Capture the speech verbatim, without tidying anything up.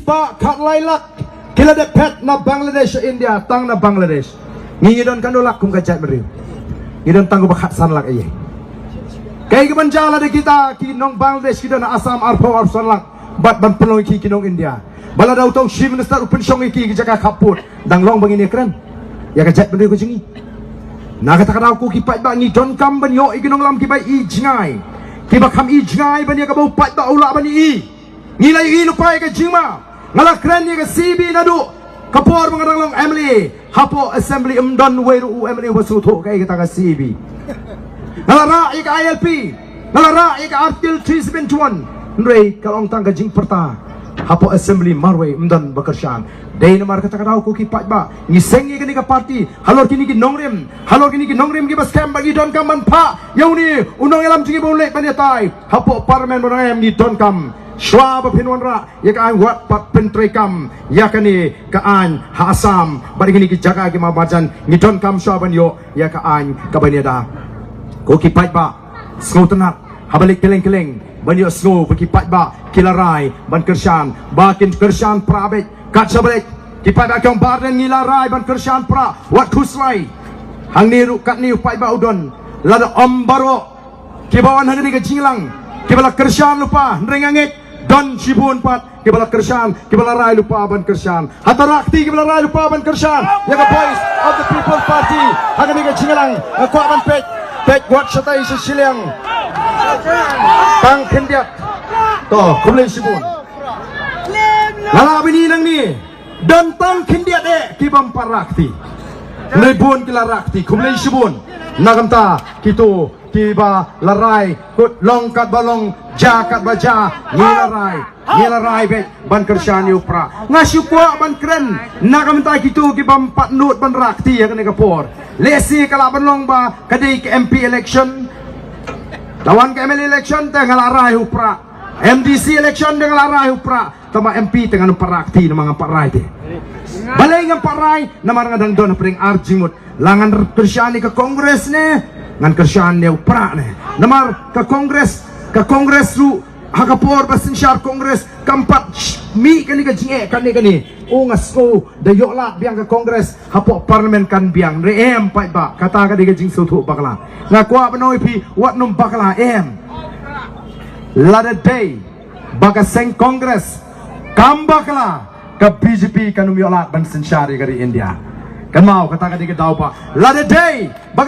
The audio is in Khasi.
Ba khatlai lak ki la dep phet na Bangladesh sha India, tang na Bangladesh. Ngi ngi don katno lak kum ka jaitbynriew? Ngi don tang kumba khatsan lak ïa. Kaei kaban jia lada kita ki nong Bangladesh ki don ha Assam arphew arphew san lak bad ban pynlong ïa ki ki nong India? Ba lada uto u Chief Minister u pynshong ïa ki ki jaka khappud, dang long ba ngin ïakren ïa ka jaitbynriew ka jong ngi? Na kata ka daw ko ki paidbah, ngi donkam ban ïoh ïa ki nongïalam kiba i jngai, kiba kham i jngai ban ïa kaba u paidbah u lah ban i. Ngi la ïohi lypa ïa ka jingma. Nga la kren ïa ka C A B naduh ka por ba nga dang long M L A. Hapoh assembly ym don wei ruh u M L A uba sngewthuh kaei kata ka C A B. Nga la rah ïa ka I L P, nga la rah ïa ka Article three seven one. Hynrei ka long tang ka jingpyrta hapoh assembly marwei, ym don ba kyrshan. Dei namar kata ka daw ko ki paidbah, ngi seng ïa kane ka party halor kine ki nongrim, halor kine ki nongrim kiba skhem, ba ngi donkam ban phah ïa une u nongïalam jong ngi ba un leit ban ïatai hapoh parliament ba ngi donkam. Shuwa ba phin wanrah ïa ka aiñ, wat pat pyntreikam ïa kane ka aiñ ha Assam bad ïa kine ki jaka ki marjan. Ngi donkam shuwa ban ïoh ïa ka aiñ kaban ïada. Ko ki paidbah, sngewtynnat, haba leit kylleng kylleng ban ïohsngew ba ki paidbah ki la rai ban kyrshan, ba kin kyrshan pra beit. Kat shaba leit ki paidbah ki ong, Bah Ardent, ngi la rai ban kyrshan pra, wat khuslai. Hangne ruh katne u paidbah u don, lada ym baroh kiba wan ha kane ka jingïalang kiba la kyrshan lypa, hynrei nga ngeit don shibun pat kiba la kyrshan, kiba la rai lypa ban kyrshan. Hato rah kti kiba la rai lypa ban kyrshan ïa ka Voice of the People Party ha kane ka jingïalang? Nga kwah ban peit, peit wat shatai sha shiliang. Tang khyndiat. To, khublei shibun. Nga la bini nangne, don tang khyndiat eh ki bym pat rah kti. Hynrei bun ki la rah kti, khublei shibun. Na ka bynta kito kiba la rai, kut long katba long, jia katba jia, ngi la rai, ngi la rai beit ban kyrshan ïa u pra. Nga shu kwah ban kren na ka bynta kito ki bym pat nud ban rah kti ha kane ka por. Lehse ka lah ban long ba ka dei ka M P election, la wan ka M L A election te nga la rai u pra. M D C election te nga la rai u pra. Tangba M P te ngan ym pat rah kti namar ngam pat rai te. Balei ngam pat rai? Namar nga dang don hapdeng ar jingmut. La ngan kyrshan ïa ka Congress ne ngan kyrshan ïa u pra ne? Namar ka Congress, ka Congress ruh ha ka por ba synshar Congress kam pat sh-, mih kane ka jingeh kane kane. O, nga sngew da ïoh lad biang ka Congress hapoh parliament kan biang. Hynrei em paidbah, kata ka dei ka jingsngewthuh bakla. Nga kwah ban ong ïa phi, wat nym bakla em. Lada dei ba ka seng Congress kam bakla, ka B J P kan ym ïoh lad ban synshar ïa ka ri India. Kynmaw, kata ka dei ka daw ba lada dei ba